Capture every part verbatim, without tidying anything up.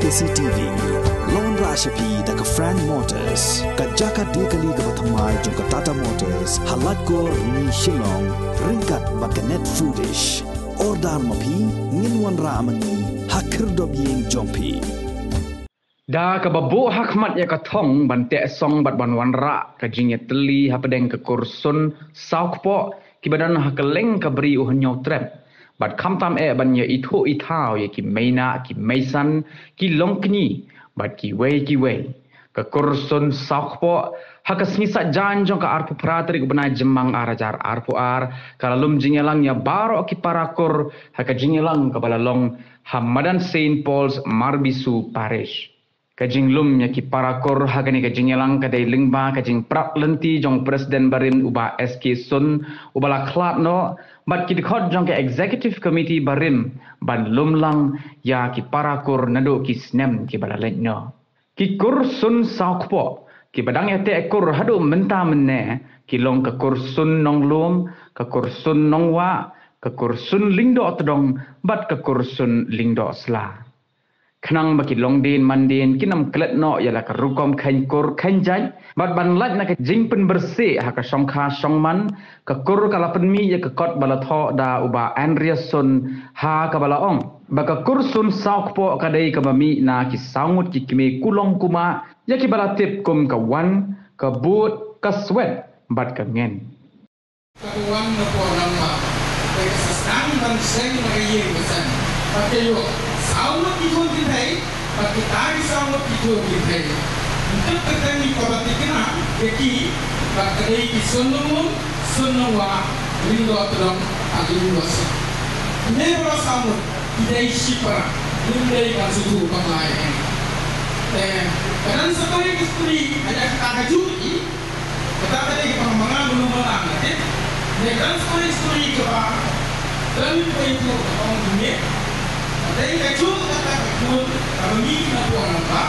Desi T V. La wanrah sha phi da ka Frank Motors, ka jaka die kali kaba thymmai jong ka Tata Motors ha Laitkor, Ni, Shillong, ryngkat bad ka Net Foodish. Order ma phi, ngin wanrah ma ngi ha khyrdop ïing jong phi. Da kaba buh ha khmat ïa ka thong ban teh song bad ban wanrah ka jingïatylli hapdeng ka kur Sun Sawkpoh kiba don ha kylleng ka Bri u Hynñiewtrep. Bad khamtam eh ban ïa ithuh ithaw ïa ki meinah, ki meisan, ki longkñi bad kiwei kiwei. Ka kur Sun Sawkpoh ha ka sngi Saitjaiñ jong ka arphew phra tarik u bnai Jymmang ar hajar arphew ar ka la lum jingïalang ïa baroh ki para kur ha ka jingïalang kaba la long ha madan Saint Paul's, Marbisu Parish. Ka jinglum ïa ki para kur ha kane ka jingïalang ka dei lyngba ka jingpyrkhat lynti jong President barim u Bah S K Sun uba la khlad noh bad ki dkhot jong ka Executive Committee barim ban lum lang ïa ki para kur naduh ki snem kiba la leit noh. Ki kur Sun Sawkpoh kiba dang ïateh kur haduh mynta mynne ki long ka kur Sun Nonglum, ka kur Sun Nongwah, ka kur Sun Lyngdoh Tdong bad ka kur Sun Lyngdoh Sla. Khnang ba ki longdien mandien kin ym klet noh ïa la ka rukom kheiñ kur kheiñ jait bad ban lait na ka jingpynbyrsieh ha ka shongkha shongman, ka kur ka la pynmih ïa ka kot ba la thoh da u Bah Andreas Sun ha kaba la ong ba ka kur Sun Sawkpoh ka dei kaba mih na ki saw ngut ki kmie kulong kumah ïa kiba la tip kum ka Wan, ka Bud, ka Swet bad ka Ngen. Ka wan na por nang ma. Te ka sa sdang ban seng na ka ïing ka sem. Bad ka ïoh saw ngut ki jong ki thei, bad kita ki saw ngut ki jong ki thei. Ntuk ka teng ni ka ba thikna ïa ki, bad ka dei ki Sun Nongum, Sun Nongwah, Lyngdoh Tdong, bad Lyngdoh Sla. Ne ba saw ngut ki dei shipara, ym dei ban shu bakla ïa ki. Te ka dang sa kawei ka story, ïa kata ka juh ki, kata ka dei ka pang manga bulu manga, okay? Ne ka dang sa kawei story kaba dang kawei tu ka pang dunia. Dei ka juh kata ka khun kaba mih na por namba.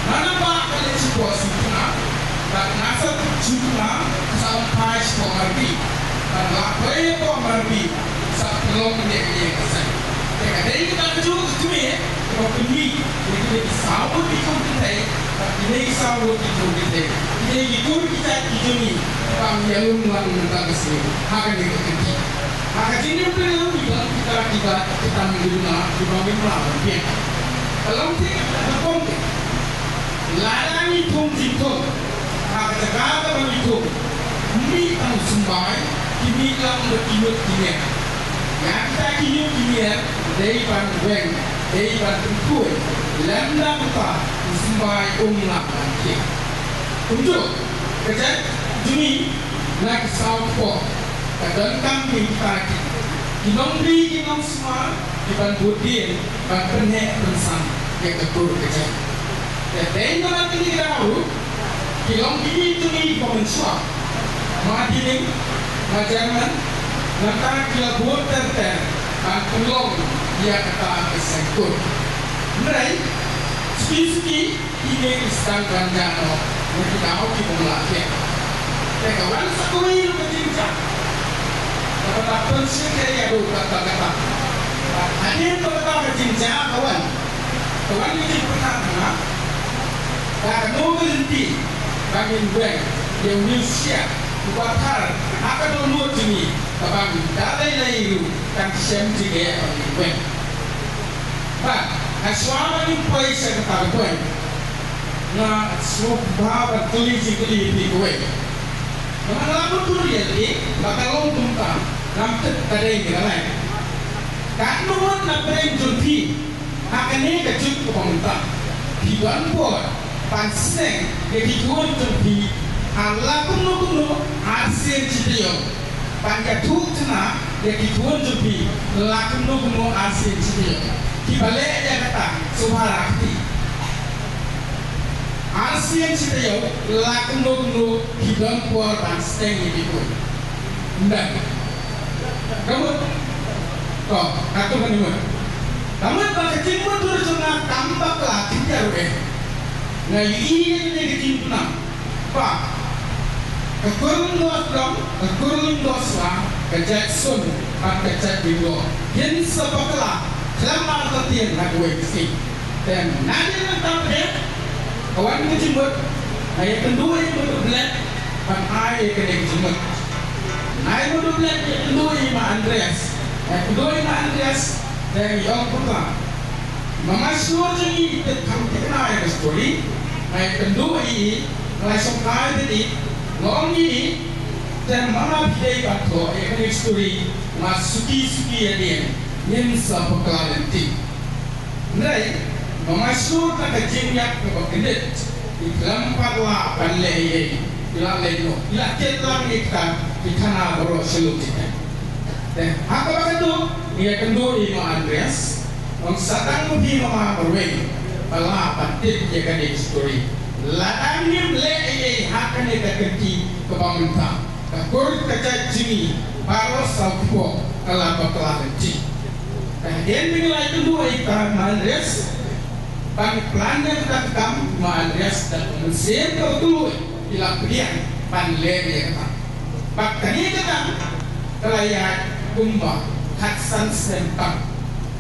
Na namba ka leit sha por sutna. Bad na sa sutna sa wan phai sha por marbi. Bad la phai por marbi sa pynlong ïa ka ïing ka sem. Te ka dei kata ka juh ka kmie kaba pynmih ïa kine ki saw ngut ki khun ki thei, bad kine ki saw ngut ki khun ki thei, kine ki kur ki jait ki jong ngi, ban ïalum lang mynta ka sngi ha kane ka kynti. Ha ka jingim pynlong ki don kita kiba, kita ki duna kiba ngim lah ban peit. Ka long te ka bym te. Lada ngi thung jingthung ha ka jaka kaba ngi thung, mih tang symbai, ki mih lang bad ki ñiut ki ñier. Ïa kita ki ñiut ki ñier dei ban weng, dei ban pynkuh, lymda kumta u symbai um lah ban thiah. Kumjuh ka jait jong ngi na ki saw por ka donkam ïa kita ki, ki nongri ki nongsumar, ki ban bud dien ban pynheh pynsan ïa ka kur ka jait. Te dei namar kine ki dang ruh ki long ki jong ngi kiba mynshuwa. Ma Diling, ma German, nangta ki la bud ter ter ban pynlong ïa kata ka seng kur. Hynrei suki suki kine ki sdang ban jah noh na ki daw ki bym lah thiah. Te ka wan sa kawei ruh ka jingjia kaba ta pynshyrkhei ïa ruh kata kata. Hadien ba kata ka jingjia ka wan, ka wan ka jingpyrkhat na ka kano ka lynti ba ngin weng ïa u riewshiah uba thar ha ka dohnud jong ngi, kaba ngin da lei lei ruh kan shem jingeh ba ngin weng. Bad ha shuwa ba ngin poi sha kata ka point, nga sngewbha ban kylli jingkylli ïa phi kawei. Namar nga la mutdur ïa lade ba ka long kumta, ngam tip ka dei ne ka lai. Katno ngut na pdeng jong phi ha kane ka juk kaba mynta phi don por ban seng ïa ki khun jong phi ha la kumno kumno arsien shi taïew? Ban ïathuh chna ïa ki khun jong phi la kumno kumno arsien shi taïew? Kiba leh ïa kata sngewbha rah kti. Arsien shi taïew la kumno kumno ki don por ban seng ïa ki khun. Ym dei. Ka mut. Ko, katto katne mut. Ka mut ba ka jingmutdur jong nga kam bakla, jingtharai. Nga ïohi ïa kane ka jingpynang ba ka kur Lyngdoh Tdong, ka kur Lyngdoh Sla, ka jait Sun bad ka jait Lyngdoh, kin sa bakla khlem artatien ha kawei ka sngi. Te nadien nangta pat ka wan ka jingmut, nga ïakynduh ïa i Madu Blet ban ai ïa kane ka jingmut. Nga, i Madu Blet ïakynduh ïa i Ma Andreas, ïakynduh ïa i Ma Andreas, te i ong kumta, ma nga shu jong i te kham thikna ïa ka story, nga ïakynduh ïa i, nga la shongkai bad i, nga ong ïa i, te ma nga phi dei ban thoh ïa kane ka story, nga suki suki ïa dien, ngin sa bakla lynti. Hynrei ma nga shu da ka jingïap kaba kyndit, i khlem pat lah ban leh ei ei, i la leh noh, i la tied lang ïa kata, i khana baroh sha lum jingeh. Te ha kaba khatduh ngi ïakynduh ïa i Ma Andreas, ong sa tang ma phi ma nga marwei ba lah ban tip ïa kane ka story. Lada ngim leh ei ei ha kane ka kynti kaba mynta, ka kur ka jait jong ngi baroh saw kpoh ka la bakla lynti. Te hadien ba ngi la ïakynduh ïa i Ma Andreas ban plan ïa kata ka kam, Ma Andreas da ka mynsiem kaba kylluid i la pdiang ban leh ïa kata. Bad kane ka kam ka la ïaid kumba khatsan snem tam,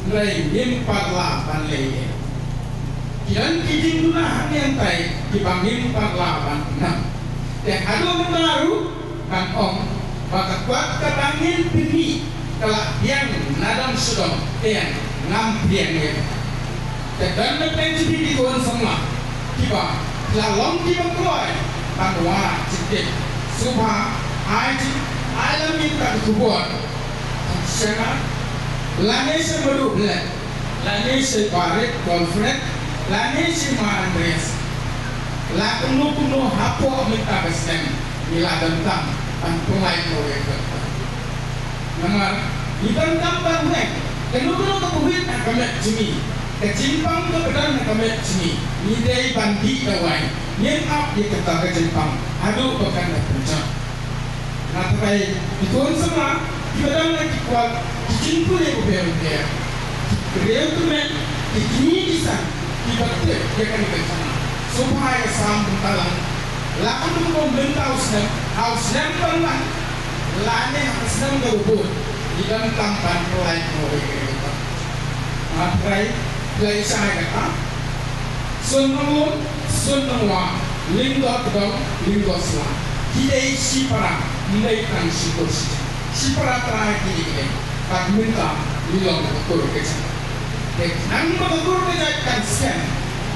hynrei ngim pat lah ban leh ei ei. Ki don ki jingduna hangne hangtai kiba ngim pat lah ban pynang. Te haduh mynta ruh ngan ong ba ka kot kaba ngin pynmih ka la pdiang na dong sha dong, te ngam pdiang ïa ka. Te don na pdeng jong phi ki khun samla kiba la long kiba kloi ban wad jingtip, sngewbha ai jing, ai lem ïa ka khubor sha nga lane sha Madu Blet lane sha Barit Golfred lane sha Ma Andreas. La kumno kumno hapoh mynta ka snem ngi la donkam ban pynlait kawei ka. Namar ngi donkam ban weng kano kano kaba wit ha ka met jong ngi, ka jingpang kaba don ha ka met jong ngi, ngi dei ban dih dawai, ngin ap ïa kata ka jingpang haduh ba kan da pynjot. Nga tharai ki khun samla kiba don na ki kwah ki jingpule bapher bapher, ki briew tymmen, ki kñi ki san, kiba tip ïa kane ka jingpang, sngewbha ïa sam bynta lang. La kumno mynta u snem, ha u snem ban wan, lane ha ka snem kaba bud, ngi donkam ban pynlait noh ïa kane ka jingpang. Nga tharai phi la ïa shai kata. Sun Nonglum, Sun Nongwah, Lyngdoh Dong, Lyngdoh Sla, ki dei shipara, ym dei tang shi kur shi jait. Shipara trai ki dei ki dei. Bad mynta ngi long ka kur ka jait. Te khnang ba ka kur ka jait kan skhem,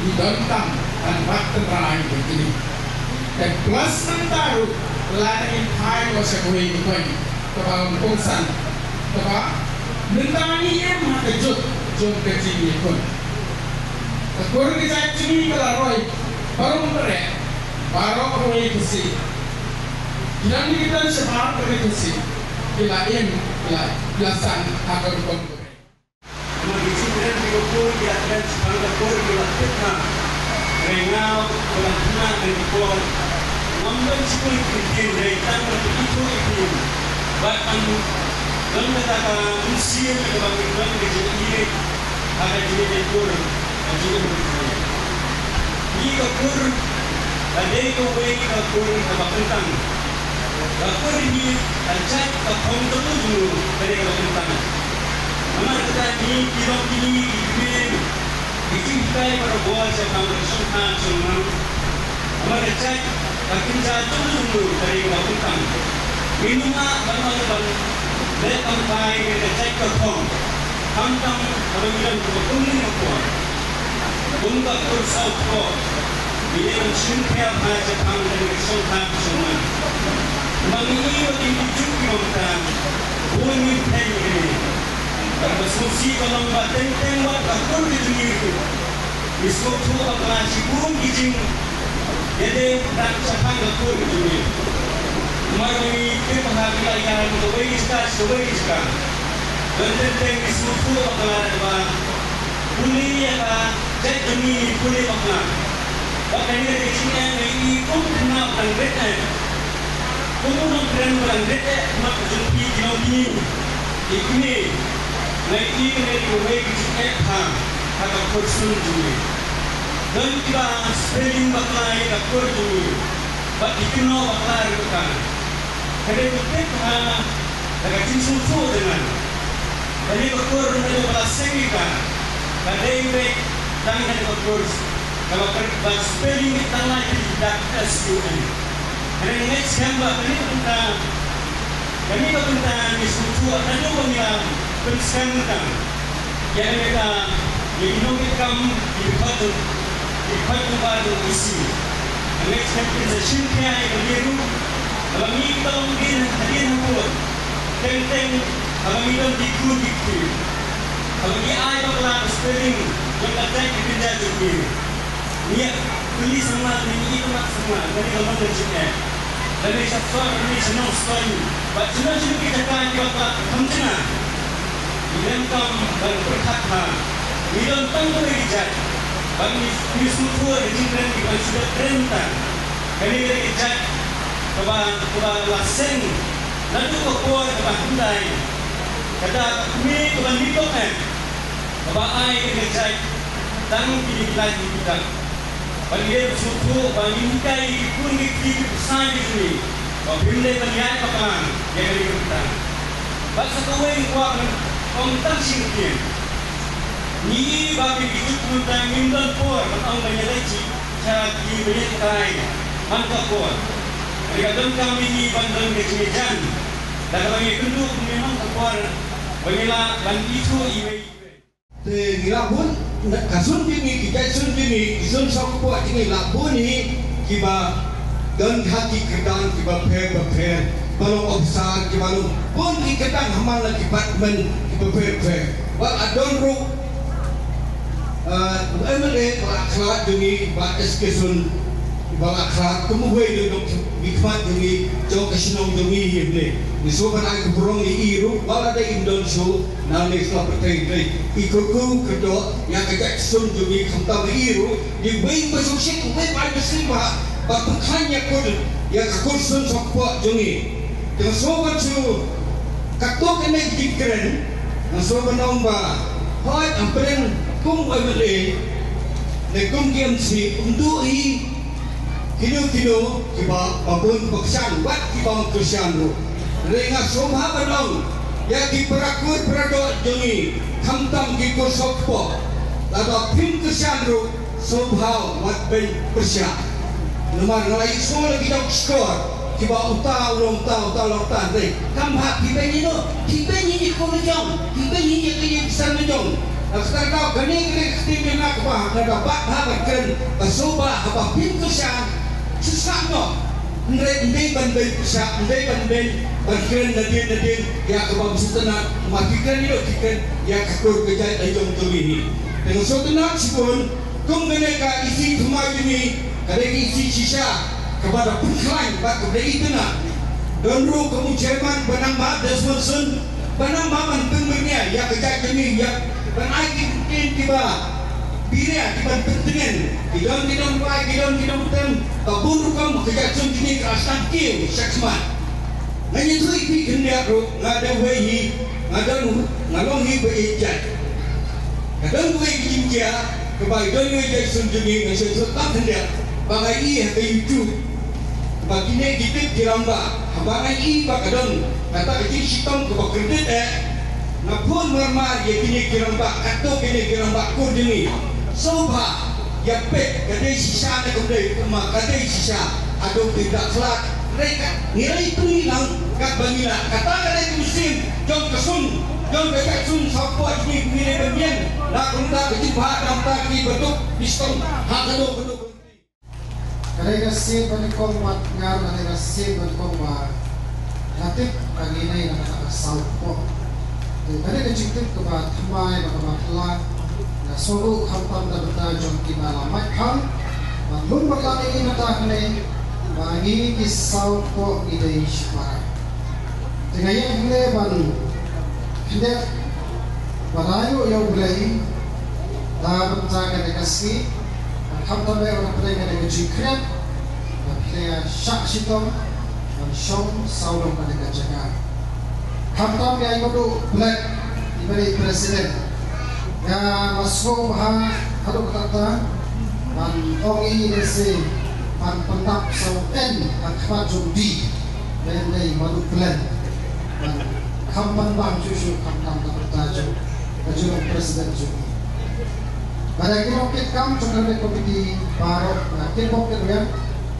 ngi donkam ban wad tynrai ïa kine. Te plus nangta ruh, lada ngin phai noh sha kawei ka point kaba kongsan, kaba mynta ngi im ha ka juk jong ka jingïakhun. Ka kur ka jait jong ngi ka la roi barum bareh, baroh kawei ka sien. Ki nongïalam shabar kawei ka sien ki la im, ki la, ki la san ha ka rukom kawei. Namar ki jingkren ki la poi, ki la kren shaphang ka por ki la tip ha. Hynrei nga, ka la khana ka por. Ngam don shuh ki ktien, hynrei tang ban ithuh ïa phi. Bad ban don kata ka mynsiem kaba ngin don ka jingïeit ha ka jingïeit kur, ka jingïeit kur. Ngi ka kur, ka dei kawei ka kur kaba kyntang. Ka kur hi ka jait ka phong ka tu jong u ka dei kaba kyntang. Namar kata ngi ki long kine ki kmie, ki jinghikai baroh shaphang ka shongthait shongman. Namar ka jait ka kynja jong u jong u ka dei kaba kyntang. Ngim lah ban ong ban leh kam kai ïa ka jait ka phong. Khamtam haba ngi don kaba kum ngi ma por. Kum ka kur saw kpoh. Ngi dei ban shim khia bha shaphang ka dei ka shongthait shongman. Ma ngi i wa ki ki juk ki bam ta. Bun ngi thei ngi. Ka sngewsih ka long ba teng teng wat ka kur ki jong ngi ruh. Ngi sngewthuh bakla shibun ki jing. Ïa dei ban shaphang ka kur ki jong ngi. Namar ngi tip ha ki la ïa kawei ka jaka sha kawei ka jaka. Ban teng teng ngi sngewthuh bakla da ba Pule ïa ka jait jong ngi, pule bakla. Bad kane ka jingeh ngi i kum khynnah ba dang rit eh. Kum u nongkren ba dang rit eh, mat ka jong phi ki nongkynnoh. Ki kmie. Ngi i kane kawei ka jingeh ha, ha ka khun jong ngi. Don kiba spelling bakla ïa ka khun jong ngi. Bad ki kynnoh bakla ïa ka. Ka dei ban tip ha, da ka jingsngewthuh jong nga. Kane ka kur ruh ba la seng ïa ka. Ka dei beit Tang kane ka course kaba spelling tang lai phi dak S U N. Hynrei nga ngeit skhem ba kane ka bynta, kane ka bynta ngi sngewthuh naduh ba ngi la pynskhem tang ïa kane ka, ïa ki nongkitkam, ki dkhot, ki dkhot lyngba jong ka E C. Nga ngeit skhem kin sa shim khia ïa kane ruh, haba ngi ki long hadien, hadien hapoh, teng teng haba ngi don ki khun ki kti, haba ngi ai bakla ka spelling jong ka jaid ka kynja jong ngi. Ngi ïa kylli samla, ngi ïa ïohi samla, kane ka long ka jingeh. Lane sha sor, lane sha nongstoiñ, bad shano shano ki jaka kiba kham jngai. Ngi donkam ban pyrkhat ba ngi don tang kawei ka jait, bad ngi, ngi sngewthuh ïa ka jingkren, ngi ban shu kren tang. Kane ka dei ka jait kaba, kaba la seng naduh ka por kaba hyndai, kata ka kmie kaba nitong eh, kaba ai ka jait tang kine ki lai ki bynta. Bad ngi dei ban sngewthuh ba ngin hikai ïa ki khun ki kti ki pyrsa ki jong ngi ba phim dei ban ïaid bakla ïa kane ka bynta. Bad sa kawei nga kwah ban ong tang shi ktien. Ngi i ba ki, ki juh mynta ngim don por ban ong ban ïaleit sha ki bniat kai man ka por. Hynrei ka donkam ïa ngi ban don ka jingïajan da kaba ngi kynduh kumne man ka por ba ngi lah ban ithuh iwei iwei. Te ngi la bun, na ka zone jong ngi, ki jait zone jong ngi, ki zone sawkpoh jong ngi la bun hi kiba don ha ki kyrdan kiba pher bapher, kiba long officer, kiba long bun ki kyrdan ha man la ki department kiba pher bapher. Bad la don ruh, eh, u M L A ba la khlad jong ngi, Bah S K Syiem, ba la khlad kum uwei na jong ki khmat jong ngi, jong ka shnong jong ngi hi ne. Ngi sngewbha ban ai ka burom ïa i ruh, wat la dei im don shuh, nangne sla pyrthei, pyrthei. I kyrkhu kyrdoh ïa ka jait Syiem jong ngi, khamtam ïa i ruh, i wei ba suk shit, i wei ba ai ba suk ba, ba pynkhlaiñ ïa kur, ïa ka kur Syiem sawkpoh jong ngi. Te nga sngewbha ban shu, katto katne ki jingkren, nga sngewbha ban ong ba, hooid, hapdeng kum u M L A ne kum ki M C, ym duh hi kino kino kiba, ba bun ba kyrshan, wat kiba ym kyrshan ruh. Hynrei nga sngewbha ban ong ïa ki para kur para doh jong ngi, khamtam ki kur sawkpoh, lada phim kyrshan ruh, sngewbha wat beiñ pyrshah. Namar nga la ïohsngew la ki jong shkor kiba uta u long uta, uta u long uta, hynrei kam bha phi beiñ ïano, phi beiñ ïa ki kur la jong, phi beiñ ïa ki ïing ki sem la jong. Kata ka daw kane ka dei ka ktien jong nga kaba nga da bah bha ban kren, ba sngewbha haba phim kyrshan, shisha noh. Hynrei ym dei ban beiñ pyrshah, ym dei ban beiñ ban kren nadien nadien ïa kaba ym sngewtynnat, ma phi kren ïa, phi kren ïa ka kur ka jait la jong jong ngi hi. Te nga sngewtynnat shibun, kum kane ka E C thymmai jong ngi, ka dei ka E C shisha, kaba da pynkhlaiñ bad kaba da itynnat. Don ruh kum u chairman ba nang Bah Desmond Syiem, ba nang Bah ban pynbyrngia ïa ka jait jong ngi, ïa ban ai ki ktien kiba biria, ki ban pyntngen, ki don ki nongbuaid, ki don ki nongtem, ba bun rukom ka jait Syiem jong ngi ka la sdang kiew shakhmat. Nga ïathuh ïa phi khyndiat ruh, nga dei uwei hi, nga don, nga long hi ba ïeit jait. Ka don kawei ka jingkyrkhu kaba i don uwei jait Syiem jong ngi, nga shu ïathuh tang khyndiat ba nga ïohi ha ka YouTube ba kine ki tip ki rangbah, haba nga ïohi ba ka don kata ka jingshitom kaba kordit eh, nga phone marmar ïa kine ki rangbah, katto kine ki rangbah kur jong ngi. Sngewbha ïa peit, ka dei shisha ne kam dei, ma ka dei shisha. Haduh phi da khlad, hynrei ka, ngi la ïa pynlong katba ngi lah. Kata ka dei ka mynsiem jong ka Syiem, jong ka jait Syiem sawkpoh jong ngi, ngi dei ban ïeng na ka bynta ka jingbha, na ka bynta kiba duk, ki stom ha kano kano ka lynti. Ka dei ka sien ba nyngkong, bad nga ruh ka dei ka sien ba nyngkong ba nga tip ba ngi dei na kata ka sawkpoh. Te ka dei ka jingtip kaba thymmai bad kaba phylla. Nga sngew ruh khamtam na ka bynta jong kiba la mait phang, bad lum bad la ïohi mynta hangne ba ngi ki sawkpoh ngi dei shipara. Te nga ïeng hangne ban khyndiat bad ïaroh ïa U Blei na ka bynta kane ka sngi, bad khamtam eh ban pynlong kane ka jingkhriat, bad phi la shah shitom ban shong sawdong kane ka jaka. Khamtam ïa i Madu Blek, iba dei i president. Nga la sngewbha haduh katta ban ong ïa i lehse ban pyndap sa u N ha khmat jong u D. Ban dei Madu Blek. Ban kham ban bang shuh shuh khamtam ka bynta jong ka jong u president jong ngi. Bad ïa ki nongkitkam jong ka Cabinet Committee baroh, na kitbok kitrwiang,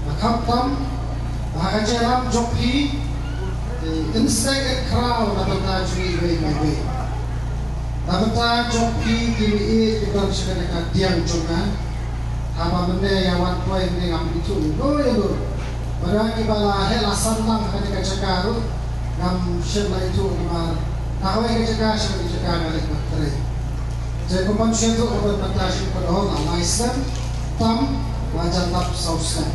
na khamtam ha ka jingïalam jong phi, te in sdang in khraw na bynta jong ngi iwei pa iwei. Na bynta jong phi ki mei ki don sha kane ka diang jong nga. Haba mynne ïa wan poi mynne ngam ithuh ïa uno ïa uno. Bad kiba la heh la san lang ha kane ka jaka ruh ngam shym la ithuh namar na kawei ka jaka sha kawei ka jaka nga leit ban trei. Te kumban shu ïathuh ka ban bynta shu ka dor la lai snem tam la jan dap saw snem.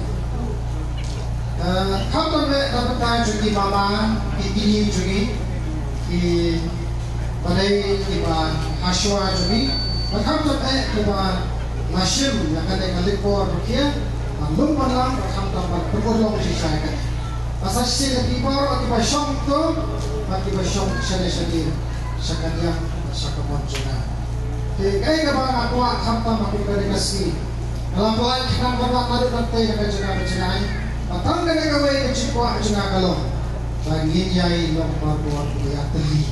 Eh, khamtam eh na bynta jong ki mama, ki kñi jong ngi, ki ba dei kiba hashwa jong ngi. Bad khamtam eh kiba la shim ïa kane ka leit bor ruh ki ïa ban lum ban lang, bad khamtam ban pynurlong shisha ïa kane. Bad sa shisien ïa phi baroh kiba shong to bad kiba shong shane shane sha ka diang bad sha ka mon jong nga. Te kaei kaba nga kwah khamtam ha kane ka sngi, nga la pynlait khnang ban wad naduh nangtei na ka jaka ba jngai. Ba tang kane kawei ka jingkwah jong nga ka long ba ngin ïai long baroh kiba ïatylli.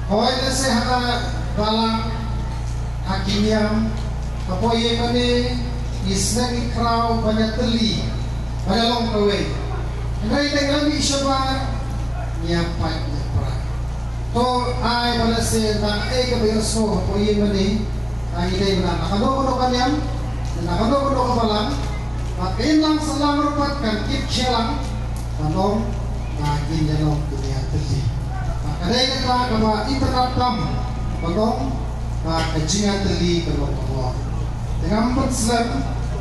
Hooid, lehse ha ka balang, ha ki niam, hapoh ïing mane ngi sneng ngi khraw ban ïatylli ban ïalong kawei. Hynrei tang lada ngi shabar ngi ïa pait ngi ïa pra. To ai ba lehse na kaei kaba ïohsngew hapoh ïing mane, ngi dei ban na kano kano ka niam, na kano kano ka balang, ba ka imlang sahlang ruh pat kan kit khia lang ban ong ba ngin ïalong kin ïatylli. Ba ka dei kata kaba itynnad tam ban ong ba ka jingïatylli ka long ka bor. Te ngam pynslem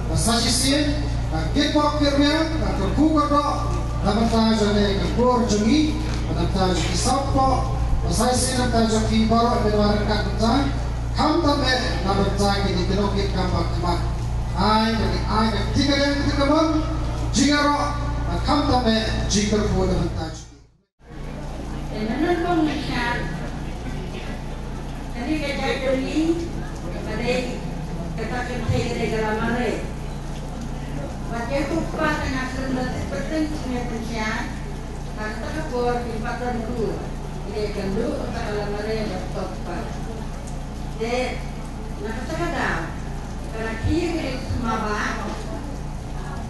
ba sa shisien ka kitbok kitrwiang, ka kyrkhu kyrdoh na bynta jong kane ka kur jong ngi, na bynta jong ki saw poh, ba sa shisien na bynta jong phi baroh kiba la ryngkat bynta, khamtam eh na bynta kine ki nongkitkam ba khmat. Ai ka, ai ka ktien ka liang ka ktien ka mon, jingïaroh, bad khamtam eh jingkyrkhu na bynta jong ki. Te mynno kong ngi sha kane ka jaitbynriew ka dei kata ka kynthei ka dei ka la mareh. Bad ïa u kpa ka nga khlem da tip pyrthei sngewthuh sha ha kata ka por ki pattern ruh ki dei ka duh kata ka la mareh bad u kpa. Te na kata ka daw ka la khie ka dei ka thma ba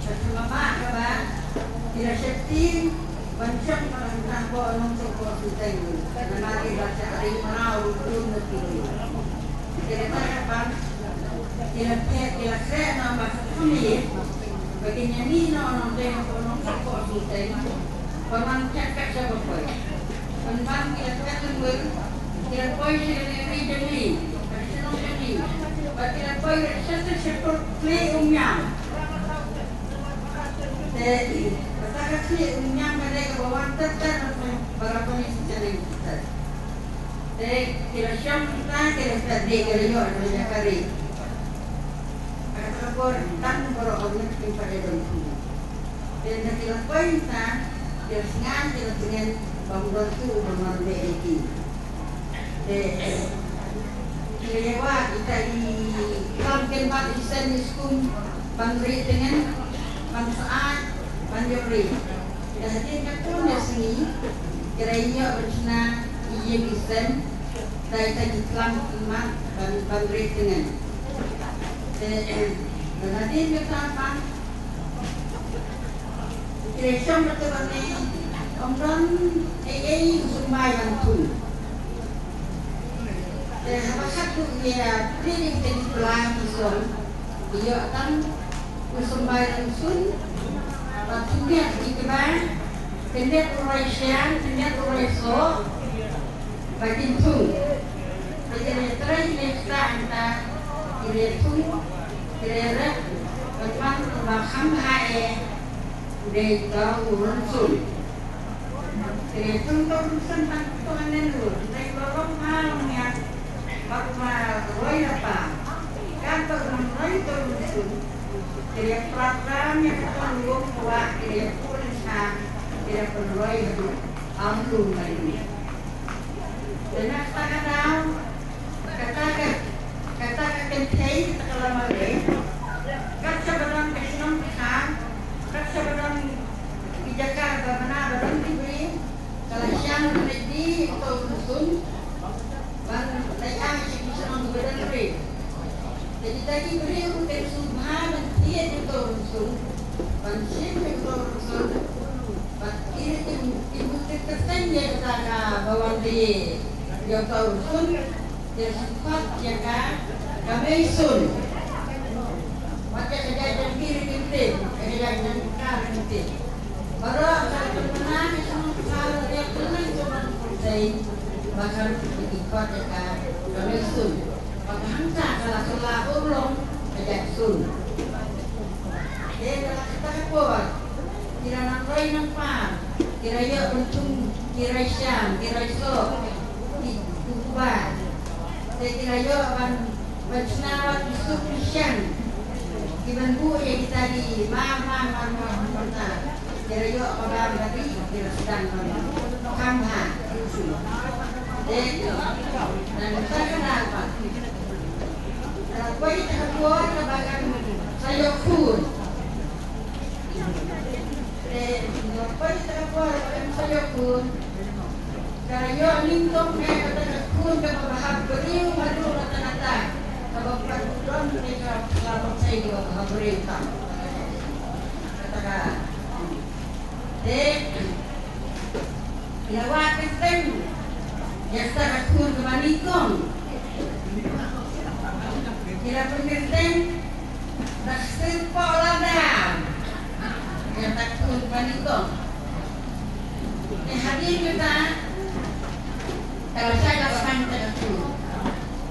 Ka thma ba kaba ki la sheptieng ban shong ka la hynrang ba nongsoh ka suteng namar ki la shah ri mraw ruh dun na ki ri. Ki la ta ka ban ki la phet ki la khreh na ba ka thma ba ki ñiani na nongdeng ba nongsoh ka suteng. Ba man kat kat sha ba poi. Ban ban ki la kat lyngngoh ki la poi sha ka ri jong ngi. Ka shnong jong ngi. Ba ki la poi sha sha sha pur kli umñiang. Te kata ka khlieh u ñiang ka dei kaba wan tat tat na pdeng ba la pynlong sha ngi tat. Te ki la shong ta ki la tat de ki la ïoh na ka ri. Kata ka por tang baroh arngut kim pat ïa don khun. Te na ki la poi ta ki la sngan ki la tngen ba ym don tu ba ym don beh ïa ki. Te ki la ïa wad ita i kam ken ban i sen i skum ban rieh tngen ban sah ban ïoh rieh. Te hadien katto katne sngi ki la ïoh ban shna i ïing i sen da ita i klam i mat ban ban rieh tngen. Te hadien kata pat Te shong bad te ba ngi ym don ei ei u symbai ban thung. Te haba khatduh ïa plie ïa ki pla ki song, ïoh tang u symbai ban thung. Ba thung ïa ki kba, kyndit u roi sha, kyndit u roi soh. Ba kin thung. Ba kin ïa trei ïa sta hangta. Kin ïa thung. Kin ïa rep. Ba man ba kham bha eh. Dei ta u rynsun. Kin ïa thung ta u rynsun ban thung anen ruh. Dei ba long ha long ïa. Ba ma roi la pa. Kan ta u roi ta u rynsun. Kin ïa prat ram ïa ka thung ruh. Wa kin ïa pun sa. Kin ïa pun roi ruh. Am lum ba ïa. Te na kata ka daw, kata ka, kata ka kynthei, kata ka la mareh, kat shaba don ka shnong ka kha, kat shaba don ki jaka ba bna ba don ki briew, ka la shang ban leit die ïa uto u rynsun, ban leit ai sha ki shnong kiba don briew. Te Kita ki briew te sngewbha ban thied ïa uto u rynsun, ban shim ïa uto u rynsun. Bad ki, ki, ki bun ki kyrteng ïa kata ka ba wan ïa uto u rynsun. Te sngewbha ïa ka, ka mei sun. Wat ïa ka jaitbynriew ki ktien, ka jaitbynriew ki ktien. Baroh ka pynbna ka shnong ka riak ka nang ka ban pyrthei. Ba ka ruh ki khot ïa ka, ka mei sun. Ba ka hangta ka la kylla urlong ka jait sun. Te ka la kata ka por, ki la nang roi nang par, ki la ïoh ban thung, ki roi sham, ki roi sok, ki kuba. Te ki la ïoh ban, ban shna wat ki suk ki shang. Ki ban buh ïa kita ki mar, mar, mar, mar, mar, mar. Ki la ïoh ka bam ka ri, ki la sdang ka bam. Kham bha, ki shu. Te, na ka ta ka daw pat. Ka la poi ta ka por kaba kan sa ïoh khun. Te, na ka poi ta ka por kaba kan sa ïoh khun. Ka la ïoh nyngkong eh kata ka khun kaba bhabriew haduh katta katta. Kaba pat don te ka la ban sei kaba bhabriew tam. Kata ka Te, ki la wad kyrteng ïa kata ka khun kaba nyngkong. Ki la pynkyrteng da ka ksiew poh lada ïa kata ka khun kaba nyngkong. Te hadien kata, ka la shah la sdang kata ka khun.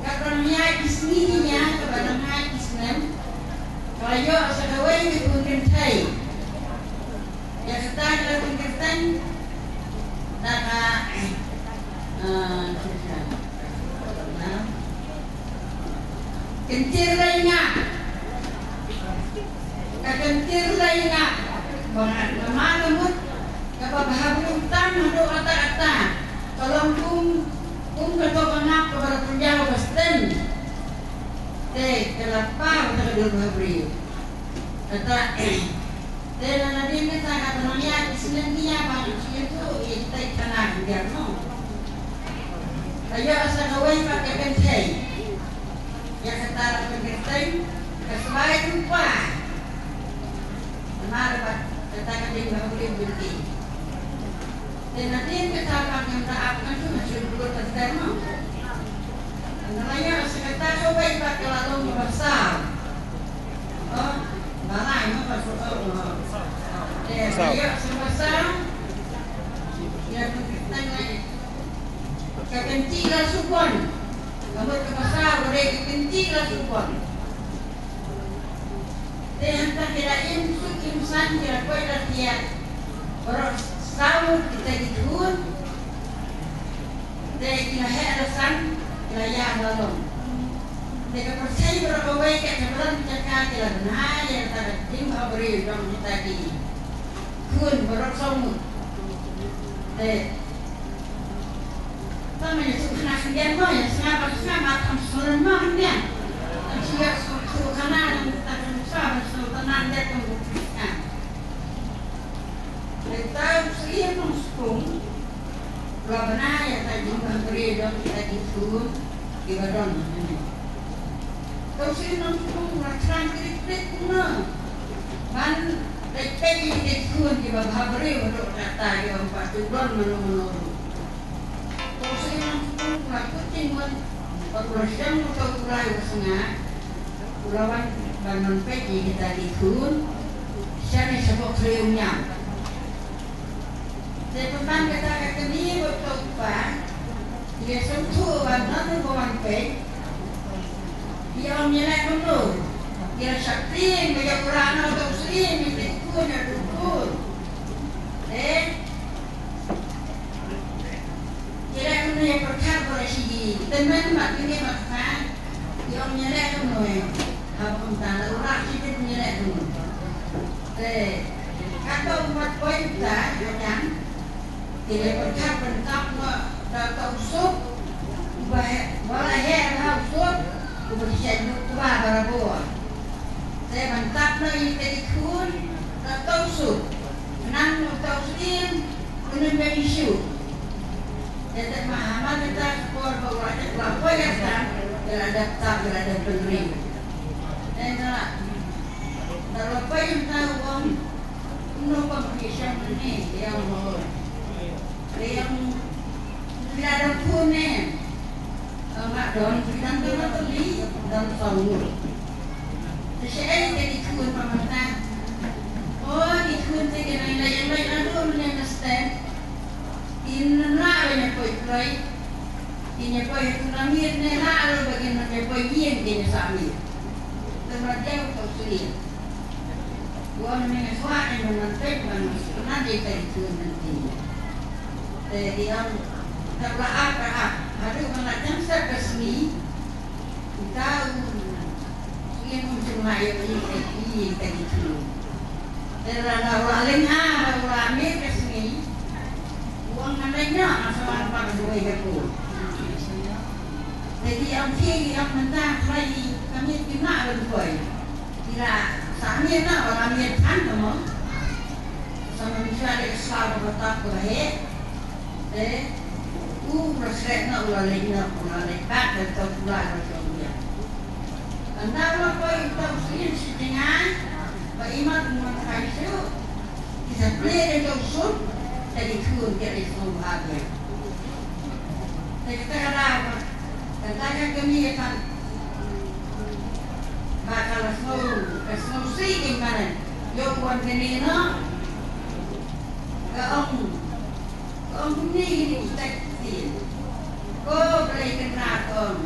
Ka la nang ïaid ki sngi ki ñiah, kaba nang ïaid ki snem, ka la ïoh sa kawei ka khun kynthei. Ïa kata ka la pynkyrteng da ka, eh, Kyntir Lei Ngap. Ka Kyntir Lei Ngap. Ba nga, namar ka mut kaba bhabriew tam haduh katta katta. Ka long kum, kum kato ka ngap kaba la pynjaw ba stem. Te ka la paw kata ka dur bhabriew. Kata, eh, Te na nadien kata ka tnong ïa ki snem ki ïa ba ki snem tu ïa kita i khana ki biang no. Ka ïoh sa kawei pat ka kynthei. Ïa kata la pynkynthei ka Sbai Rupa. Namar ba kata ka ding ba hapdeng binti. Te nadien kata ba ngam da ap ngan tu ngan shu dur kata mo. Nga la ïoh sa kata kawei pat ka la long ba saw. Oh, ba lai mo ba saw, oh, oh. Te nga la ïoh sa ba saw. Ïa ka kynti la subon. Ka mut ka ba saw ka dei ka kynti la subon. Te hangta ki la im suk im san ki la koit la thiah. Baroh saw kita ki khun. Te ki la heh la san ki la ïa la long. Te ka pyrthei baroh kawei ka ka balang jaka ki la bna ïa kata ka ding ha briew jong kita ki khun baroh saw ngut. Te Tang ïa shu khana khyndiat mo, ïa sngap ba sngap, ba kham sngap mo khyndiat. Tang shu ïa shu, shu khana, tang shu sngap ba shu khana khyndiat tang shu sngap. Te ta u Syiem Nongspung u la bna ïa ka jingbhabriew jong kita ki khun kiba don hangne. Te u Syiem Nongspung u la khrang krik krik kumno ban leit peit ïa kita ki khun kiba bhabriew haduh katta kiba ym pat ju don mano mano ruh. Te u Syiem Nongspung u la kut jingmut bad u la shong uto u Blai u la sngap, u la wan ban wan peit ïa kita ki khun shane shapoh Khlieh Umñiaw. Te pynban kata ka kmie bad uto u kpa ki la sngewthuh ba don uba wan peit. Ki ong ïaleh kumno? Ki la sheptieng ba ïa u rah noh uto u syiem ïa ki khun, ïa ki khun. Te Ïaleh kumno ïa pyrkhat ba la shi tymmen mat kine mat kata. Ïa ong ïaleh kumno ïa. Haba kumta la u rah shi tymmen ïaleh kumno. Te katba u mat poi uta ïa jam. Ïaleh pyrkhat ban tap noh da uta u suk. Uba heh, uba la heh ha u suk. Uba shet uba barabor. Te ban tap noh ïa kita ki khun da uta u suk. Nang uta u syiem. Kane ka issue. Ïa te ma ha man kata ka por ba u la dep la poi ïa ka, ïa la dep tap, ïa la dep pynrem. Ena, kalau pa yung tao kong no competition ni, yung mo, yung pila dong pune, ma don pila dong puli, don song. Kasi ay, kadi kun pamata. Oh, di kun te kena ilai ilai ado mene understand. In na ba nya poi poi. Kin ïa poi ha tu la miet ne la ruh ba kin ïa poi ïing kin ïa sah miet. Te ma dei u tau slieng. U ong mynne shuwa ne mynne peit mynne shuwa ne dei ka ri tu mynne. Te di ong, te la ap ka ap. Haduh ba la jam sa ka sngi. Uta u slieng um shu ngai ïa u ïing ka ri tu. Te la la u la leng ha ba u la miet ka sngi. Uang ngan dei noh, nga sa wan pat dua ïa ka pun. Te ki ong ki, ki ong mynta, trai ki, kami ki nak lem koi. Ki la, sa miet noh, ba la miet than ka mo. Sa manusia dei sa ba tap ka heh. Te, u la srek noh, u la leit noh, u la leit pat, ka tau pula, ka tau pula. Ynda u la poi, u tau sien shi jingai, ba i mat u man kai shu. Ki sa plie ka jong sut, te ki khun ki ai sngewbha biang. Te kata ka daw, kata ka kmie ka, ba ka la sngew, ka sngewsih ki mane, ïoh wan kane noh. Ka ong, ka ong kumne kine ki tek ktien. Ko Blei kynrad ong.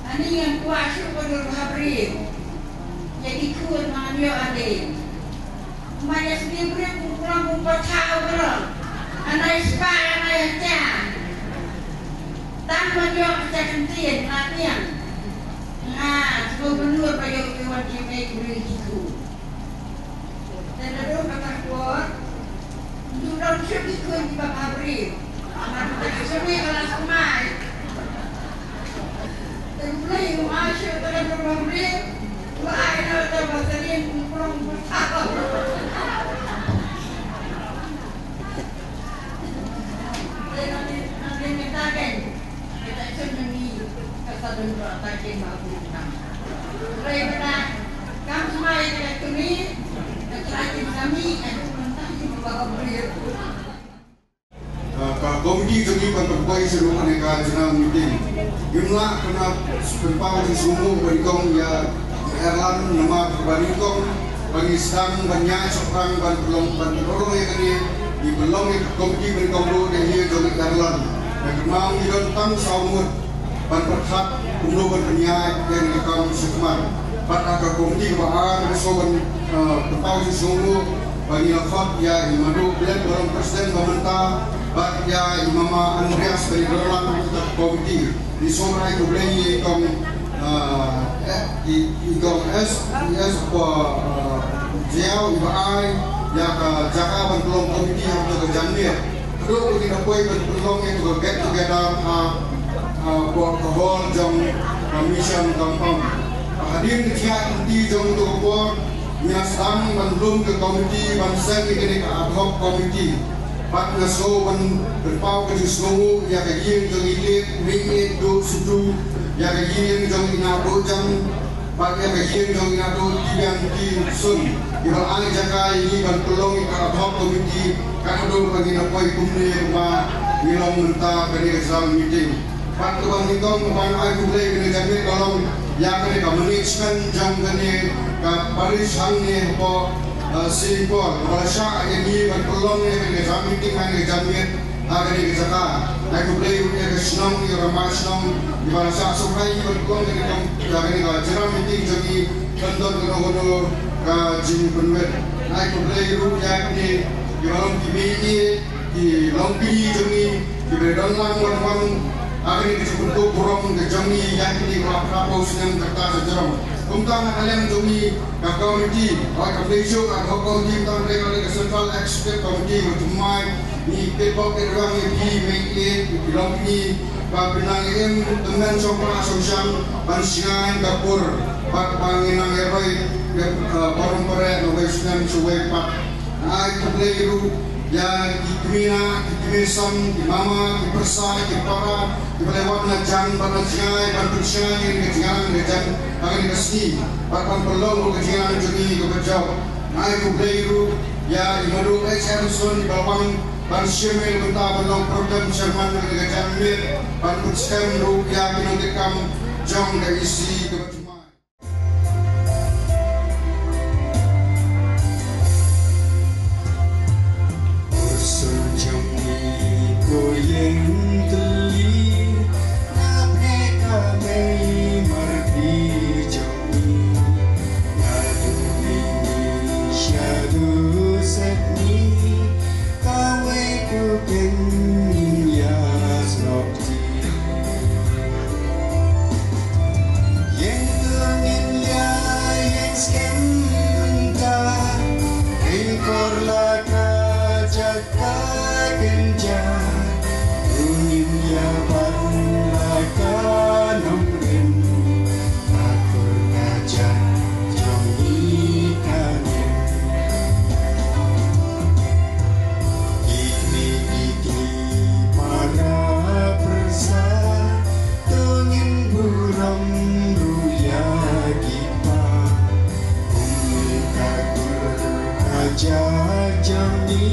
Ani ngan kwah shuh ba dur ha briew. Ïa ki khun ma ngan ïoh adien. Ma ïa sni briew kum khlong kum pathaw khlong. Anai spah anai hatia. Tang ma ïoh hatia kyntien na niang. Nga sngewbha ba ïoh ïa wan ki mei briew ki khun. Te naduh kata ka por, ndu dang shu ki khun kiba bha briew. Nga ruh te ka shane ka la sumai. Te U Blei u ai shu te ka dang bha briew. U ai na te ba serien u prong u prong. Te na ni, na ni mynta kan. Ka, ka komiti jong ngi ban pynpoi sha ruh kane ka general meeting. Ngim lah kynmaw pynpaw jingsngewnguh ba nyngkong ïa Erland namar ba nyngkong ba ngi sdang ban ïaid shaphrang ban pynlong ban pynurlong ïa kane, ngi pynlong ïa ka komiti ba nyngkong ruh da ïa jong i Erland. Nga kynmaw ngi don tang saw ngut ban pyrkhat kumno ban pynïaid ïa kane ka kam sha khmat. Bad ha ka komiti kaba ar ngi sngewbha ban, eh, pynpaw jingsngewnguh ba ngi la khot ïa i Madu Blem ba long president ba mynta bad ïa i Mama Andreas ba i Erland ha ka komiti. Ngi sngewbha ai khublei ïa i kong, eh, eh, i, i kong S, i S ba, eh, Jiaw iba ai ïa ka jaka ban pynlong komiti ha ka janmiet. Haduh ba ngin da poi ban pynlong ïa ka get together ha, ha, ka hall jong ka mission compound. Hadien ka jingïaid lynti jong ka por, ngi la sdang ban lum ka komiti ban seng ïa kane ka ad hoc committee. Bad nga sngew ban pynpaw ka jingsngewnguh ïa ka ïing jong i Late Mei Ïeit Duh Syntiew, ïa ka ïing jong i Nahduh Jam, bad ïa ka ïing jong i Nahduh Tibian T Sun. Iba la ai jaka ïa ngi ban pynlong ïa ka ad hoc committee, ka haduh ba ngin da poi kumne kumba ngi long mynta kane ka general meeting. Bad kaba nyngkong ban ai khublei kane ka janmiet ka long ïa kane ka management jong kane ka parish hangne hapoh, eh, Saint Paul. Kaba la shah ïa ngi ban pynlong ïa kane ka general meeting ha kane ka janmiet ha kane ka jaka. Ai khublei ruh ïa ka shnong, ïa ka rangbah shnong, ïa ba la shah sngewbha ïa ngi ban pynlong ïa kane ka, ïa kane ka general meeting jong ngi, kan don kano kano ka jingpynwit. Ai khublei ruh ïa kine, ïa ba long ki mei, ki longkmie jong ngi, kiba don lang wan wan ha kane ka jingpynkup burom ka jong ngi ïa kine ki ba phra phew snem ka rta ka jrong. Kumta na ka liang jong ngi ka komiti, ba kam dei shuh ka komiti, kumta ka dei ka Central Executive Committee, ka jingmai ngi pynpaw pynrung ïa phi mei, ïa ki longkmie, ba phin nang im tymmen shongpra shongshang ban shngaiñ ka pur, bad ba ngin nang ïa roi ka, eh, burom pyrshah na wei snem sha wei pat. Ai khublei ruh Ïa ki kmie, ki kmie san, ki mama, ki pyrsa, ki para, kiba la wan na jan bad na jngai ban pynshai ïa ka jingïalang ka jam ha kane ka sngi bad ban pynlong ruh ka jingïalang jong ngi kaba jop. Nga ai khublei ruh ïa i Madu H. Aronson iba la wan ban shim ïa ka bynta ban long Pro Tem Chairman ha kane ka janmiet ban pynskhem ruh ïa ki nongtreikam jong ka E C kaba thymmai. Ur sun jong ngi ko ïeng tylli, na phe ka mei marpi jong ngi. Naduh mihngi shaduh sepngi, kawei ku ken ngin ïa snoh ti. Ïeng tu ngin ïa ïeng skhem mynta, ïeng kor la ka jaka kynja, tu ngin ïa pan la ka nongrim, ka kur ka jat jong ngi ka ngim. Ïeit ïeit ïeit para pyrsa, to ngin burom ruh ïa ki kpa. Kumne ka kur ka jat jong ngi,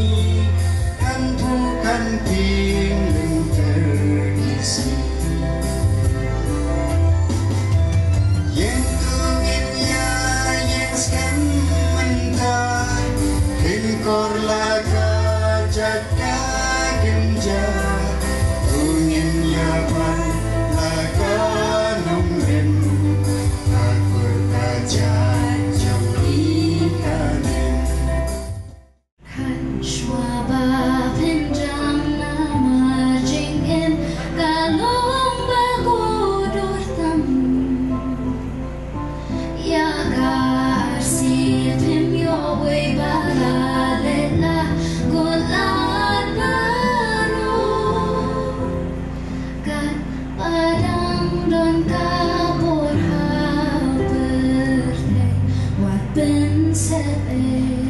kan phuh kan ping lynter ki sngi. Ïeng tu ngin ïa ïeng skhem mynta, ïeng kor la ka jaka kynja, tu ngin ïa pan la ka nongrim, ka kur ka jat jong ngi ka ngim. Khat shuwa ba phin jan namar jingim ka long ba kordor tam. Ïa ka arsien phim ïoh wei ba la leh la kular baroh. Katba dang don ka por ha u pyrthei, wat pynsep ei.